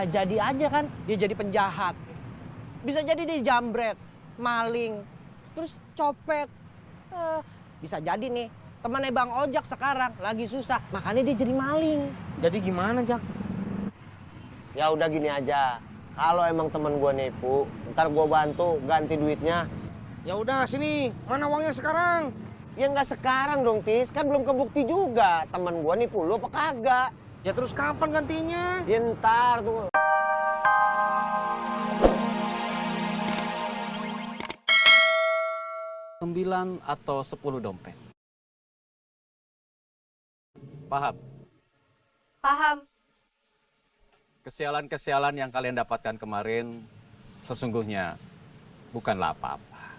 bisa jadi aja kan dia jadi penjahat. Bisa jadi dia jambret, maling, terus copet. Bisa jadi nih temannya Bang Ojak sekarang lagi susah, makanya dia jadi maling. Jadi gimana, Jak? Ya udah gini aja. Kalau emang temen gue nipu, ntar gue bantu ganti duitnya. Ya udah sini, mana uangnya sekarang? Ya nggak sekarang dong, Tis. Kan belum kebukti juga temen gue nipu lu apa kagak. Ya terus kapan gantinya? Ya ntar tuh. 9 atau 10 dompet. Paham? Paham. Kesialan-kesialan yang kalian dapatkan kemarin sesungguhnya bukanlah apa-apa.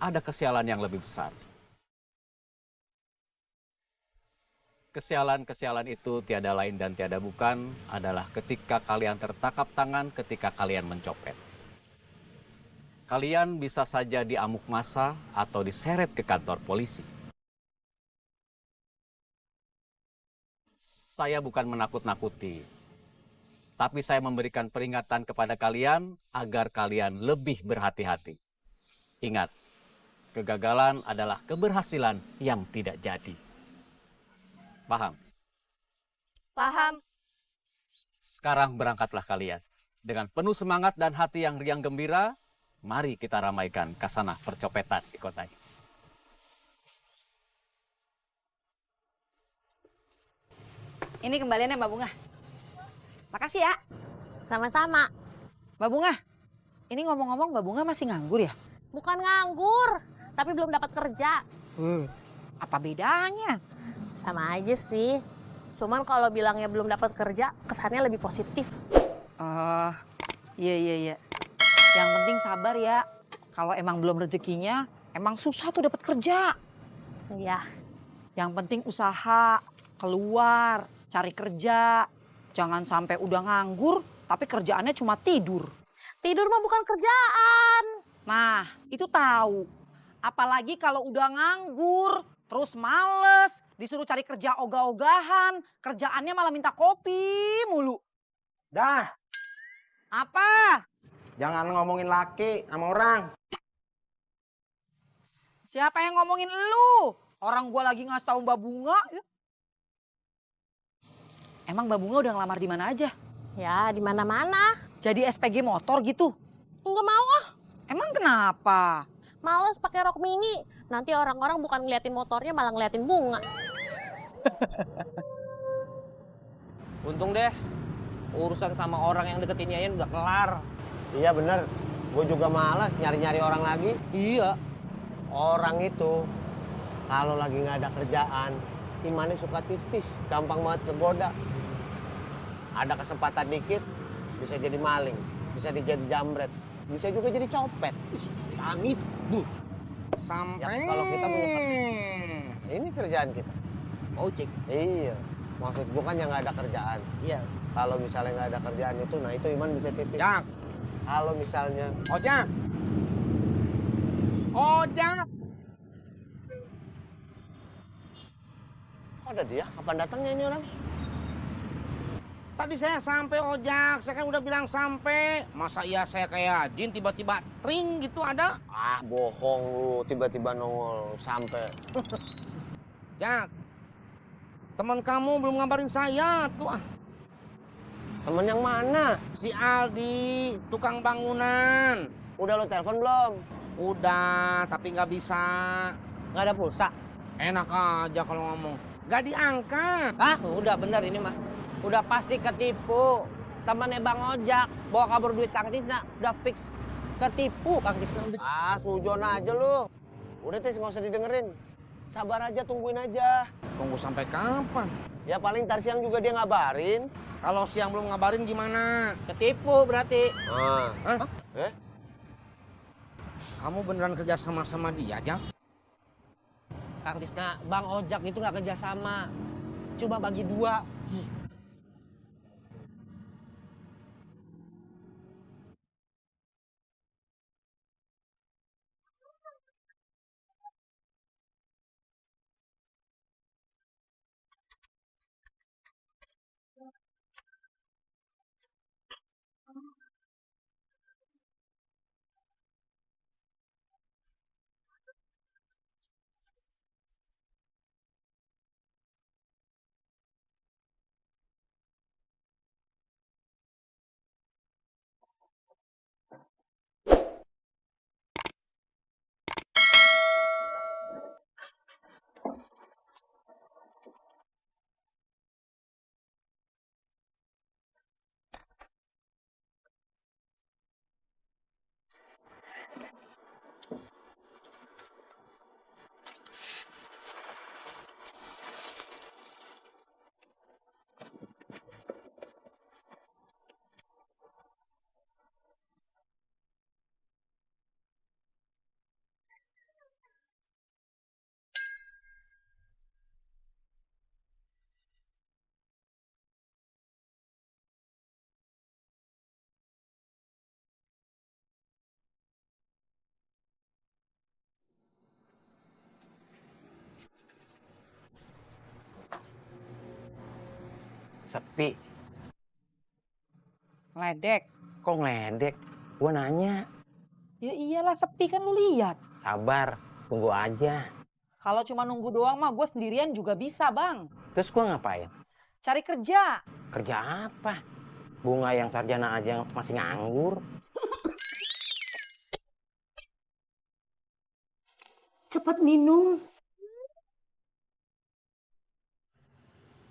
Ada kesialan yang lebih besar. Kesialan-kesialan itu tiada lain dan tiada bukan adalah ketika kalian tertangkap tangan ketika kalian mencopet. Kalian bisa saja diamuk massa atau diseret ke kantor polisi. Saya bukan menakut-nakuti, tapi saya memberikan peringatan kepada kalian agar kalian lebih berhati-hati. Ingat, kegagalan adalah keberhasilan yang tidak jadi. Paham? Paham. Sekarang berangkatlah kalian. Dengan penuh semangat dan hati yang riang gembira, mari kita ramaikan kasanah percopetan di kota ini. Ini kembaliannya Mbak Bunga. Makasih ya. Sama-sama. Mbak Bunga, ini ngomong-ngomong Mbak Bunga masih nganggur ya? Bukan nganggur, tapi belum dapat kerja. Apa bedanya? Sama aja sih. Cuman kalau bilangnya belum dapat kerja, kesannya lebih positif. Iya. Yang penting sabar ya. Kalau emang belum rezekinya, emang susah tuh dapat kerja. Iya. Yang penting usaha, keluar, cari kerja. Jangan sampai udah nganggur, tapi kerjaannya cuma tidur. Tidur mah bukan kerjaan. Nah, itu tahu. Apalagi kalau udah nganggur, terus males, disuruh cari kerja ogah-ogahan, kerjaannya malah minta kopi mulu. Dah, Apa? jangan ngomongin laki sama orang. Siapa yang ngomongin lu? Orang gua lagi ngasih tahu Mbak Bunga. Ya. Emang Mbak Bunga udah ngelamar di mana aja? Ya, di mana-mana. Jadi SPG motor gitu? Enggak mau ah. Emang kenapa? Males pakai rok mini. Nanti orang-orang bukan ngeliatin motornya, malah ngeliatin bunga. Untung deh urusan sama orang yang deketin Yayan udah kelar. Iya bener. Gue juga malas nyari-nyari orang lagi. Iya. Orang itu kalau lagi nggak ada kerjaan, imannya suka tipis, gampang banget kegoda. Ada kesempatan dikit, bisa jadi maling, bisa jadi jambret, bisa juga jadi copet. Kami, bu. Sampai... Ya, kalau kita punya ini kerjaan kita. Ojek. Iya, maksud gua kan yang nggak ada kerjaan. Iya. Kalau misalnya nggak ada kerjaan itu, nah itu iman bisa tipis. Jak, Kalau misalnya, Ojak. Ojak. kok ada dia? Kapan datangnya ini orang? Tadi saya sampai Ojak, saya kan udah bilang sampai. Masa iya saya kayak jin tiba-tiba tring gitu ada? Ah, bohong lu, tiba-tiba nongol sampai. Jak, teman kamu belum ngabarin saya tuh. Temen yang mana? Si Aldi, tukang bangunan. Udah lo telepon belum? Udah, tapi nggak bisa. Nggak ada pulsa. Enak aja kalau ngomong. Nggak diangkat. Ah, udah bener ini mah. Udah pasti ketipu. Temannya Bang Ojak bawa kabur duit Kang Tisna. Udah fix ketipu Kang Tisna. Ah, sujon aja lu. Udah Tis, nggak usah didengerin. Sabar aja, tungguin aja. Tunggu sampai kapan? Ya paling ntar siang juga dia ngabarin. Kalau siang belum ngabarin gimana? Ketipu berarti. Ah. Hah? Eh? Kamu beneran kerja sama dia, Jak? Kang Tisna, Bang Ojak itu nggak kerjasama. Cuma bagi dua. Sepi. Ledek. Kok ngeledek? Gua nanya. Ya iyalah sepi kan lu lihat. Sabar, tunggu aja. Kalau cuma nunggu doang mah gue sendirian juga bisa bang. Terus gua ngapain? Cari kerja. Kerja apa? Bunga yang sarjana aja masih nganggur. Cepet minum.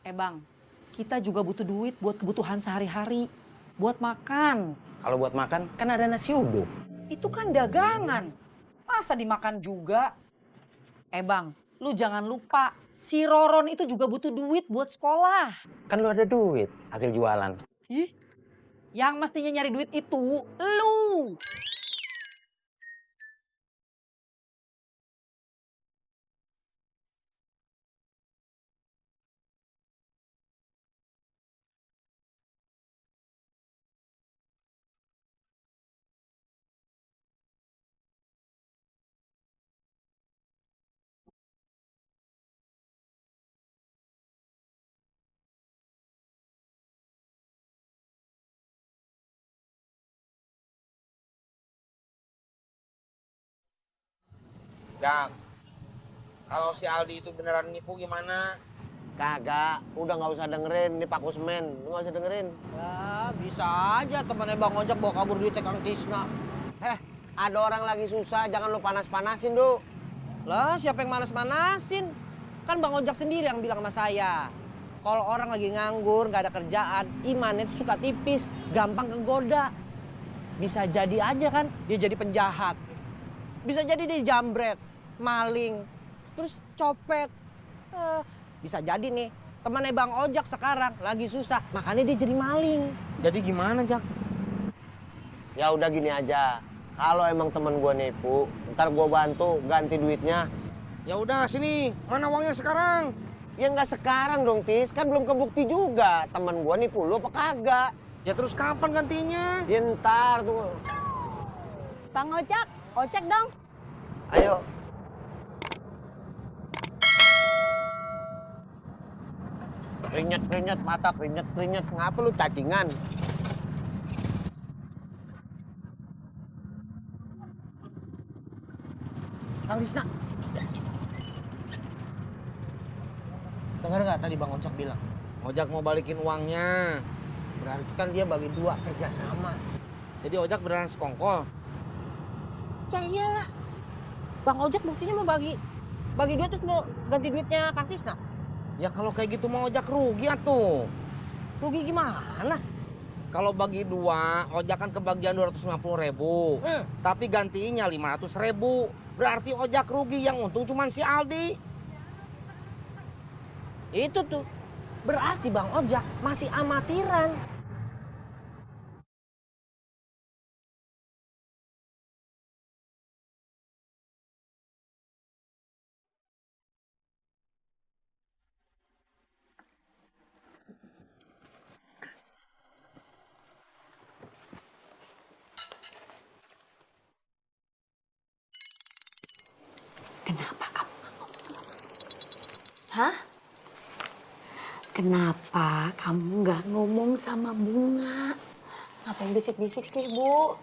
Bang, kita juga butuh duit buat kebutuhan sehari-hari. Buat makan. Kalau buat makan kan ada nasi uduk. Itu kan dagangan. Masa dimakan juga? Bang, lu jangan lupa. Si Roron itu juga butuh duit buat sekolah. Kan lu ada duit hasil jualan. Ih, yang mestinya nyari duit itu lu. Jak, kalau si Aldi itu beneran nipu gimana? Kagak, udah nggak usah dengerin nih Pak Kusmen, lu nggak usah dengerin. Ya, bisa aja temannya Bang Ojak bawa kabur duitnya Kang Tisna. Ada orang lagi susah, jangan lu panas-panasin, Du. Lah, siapa yang manas-manasin? Kan Bang Ojak sendiri yang bilang sama saya. Kalau orang lagi nganggur, nggak ada kerjaan, imannya itu suka tipis, gampang kegoda. Bisa jadi aja kan dia jadi penjahat. Bisa jadi dia jambret, maling, terus copet. Bisa jadi nih temannya Bang Ojak sekarang lagi susah, makanya dia jadi maling. Jadi gimana, Jak? Ya udah gini aja, kalau emang temen gua nipu, ntar gua bantu ganti duitnya. Ya udah sini, mana uangnya sekarang? Ya nggak sekarang dong, Tis, kan belum kebukti juga temen gua nipu lu apa kagak. Ya terus kapan gantinya? Ya ntar tuh. Bang Ojak, ojek dong. Ayo. Keringet, mata keringet. Ngapa lu cacingan? Kang Tisna. Dengar nggak tadi Bang Ojak bilang? Ojak mau balikin uangnya. Berarti kan dia bagi dua kerjasama. Jadi Ojak beneran sekongkol. Ya iyalah. Bang Ojak buktinya mau bagi duit terus mau ganti duitnya Kang Tisna. Ya kalau kayak gitu mau Ojak rugi atuh. Rugi gimana? Kalau bagi dua, Ojak kan kebagian 250.000. Tapi gantinya 500.000. Berarti Ojak rugi, yang untung cuma si Aldi. Itu tuh. Berarti Bang Ojak masih amatiran. Kenapa kamu nggak ngomong sama Hah? Kenapa kamu nggak ngomong sama Bunga? Ngapain bisik-bisik sih, Bu?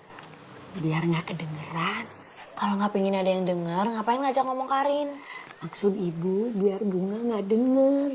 Biar nggak kedengeran. Kalau nggak pengen ada yang dengar, ngapain ngajak ngomong Karin? Maksud ibu biar Bunga nggak denger.